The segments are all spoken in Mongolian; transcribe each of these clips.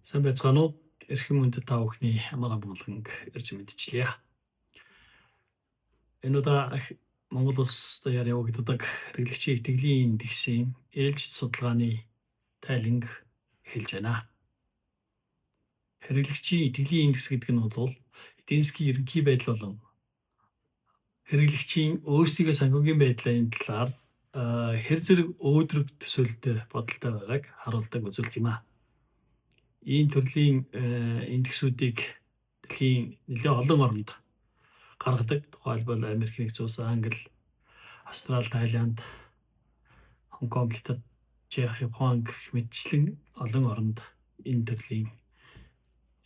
Сайн байцгаана уу? Эрхэм хүндэт та бүхний амар амгаланг ирж мэдчилье. Энэ удаа Монгол улс даяар явагддаг хэрэглэгчийн итгэлийн индексийн ээлжит судалгааны тайланг эхэлж байна. Хэрэглэгчийн итгэлийн индекс гэдэг нь бол эдийн засгийн ерөнхий байдал болон хэрэглэгчийн өөрсдийнхөө санхүүгийн байдлын талаар хэр зэрэг өөдрөг төсөөлөлтэй бодолтой байгааг харуулдаг үзүүлэлт юм аа. Ийм төрлийн индексүүдийг дэлхийн нэлээд олон оронд гаргадаг. Тухайлбал Америк нэгдсэн улс, Англи, Австрали, Таиланд, Хонконг, Хятад, Чех, Япон гэх мэтчлэн олон оронд энэ төрлийн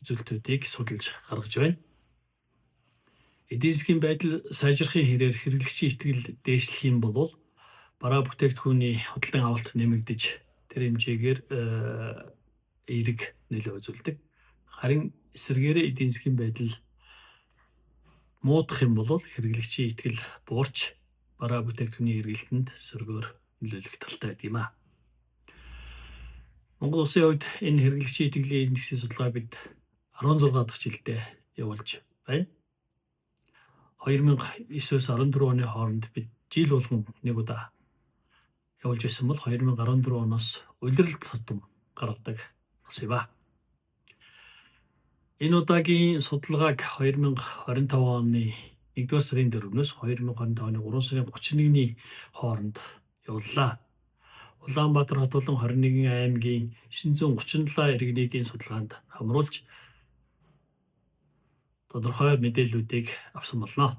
үзүүлэлтүүдийг судалж гаргаж байна. Эдийн засгийн байдал сайжрахын хэрээр хэрэглэгчийн итгэл дээшлэх юм бол бараа бүтээгдэхүүний худалдан авалт нэмэгдэж, тэр хэмжээгээр эерэг нөлөө үзүүлдэг. Харин эсрэгээрээ эдийн засгийн байдал муудах юм бол хэрэглэгчийн итгэл буурч, бараа бүтээгдэхүүний эргэлтэнд сөргөөр нөлөөлөх талтай байдаг юм аа. Монгол улсын хувьд энэ хэрэглэгчийн итгэлийн индексийн судалгаа бид 16 дахь жилдээ явуулж байна. 2009-өөс 14 оны хооронд бид жил болгон нэг удаа явуулж байсан бол 2014 оноос улирал тутам гаргадаг болсон юм аа. Энэ удаагийн судалгааг 2025 оны 1-р сарын 4-өөс 2025 оны 3 сарын 31-ний хооронд явууллаа. Улаанбаатар хот болон 21 аймгийн 937 иргэнийг энэ судалгаанд хамруулж тодорхой мэдээллүүдийг авсан болно.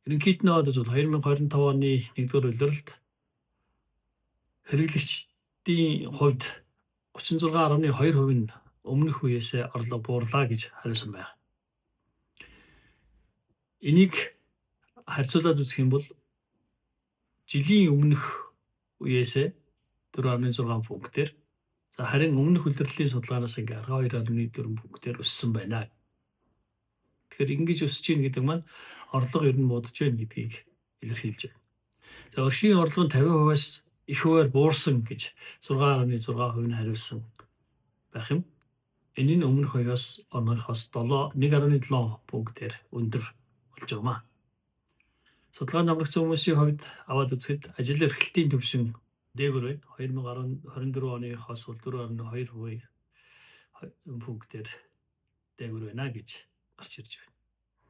Ерөнхийд нь бол 2025 оны 1-р улиралд хэрэглэгчдийн хувьд 36.2% нь өмнөх үеэсээ орлого буурлаа гэж хариулсан байна. Энийг харьцуулаад үзэх юм бол жилийн өмнөх үеэсээ 4.6 пунктээр, за харин өмнөх улирлын судалгаанаас ингээ 2.4 пунктээр өссөн байна. Тэгэхээр ингэж өсөж байна гэдэг маань орлого ер нь муудаж байна гэдгийг илэрхийлж байна. За, өрхийн орлого нь 50%-аас их хувиар буурсан гэж 6.6% нь хариулсан байх юм. Энэ нь өмнөх 2-оос оныхоос 7 1.7 пунктээр өндөр болж байгаа юм аа. Судалгаанд хамрагдсан хүмүүсийн хувьд аваад үзэхэд ажил эрхлэлтийн түвшин дээгүүр байна. 2024 оныхоос бол 4.2% пунктээр дээгүүр байна гэж гарч ирж байна.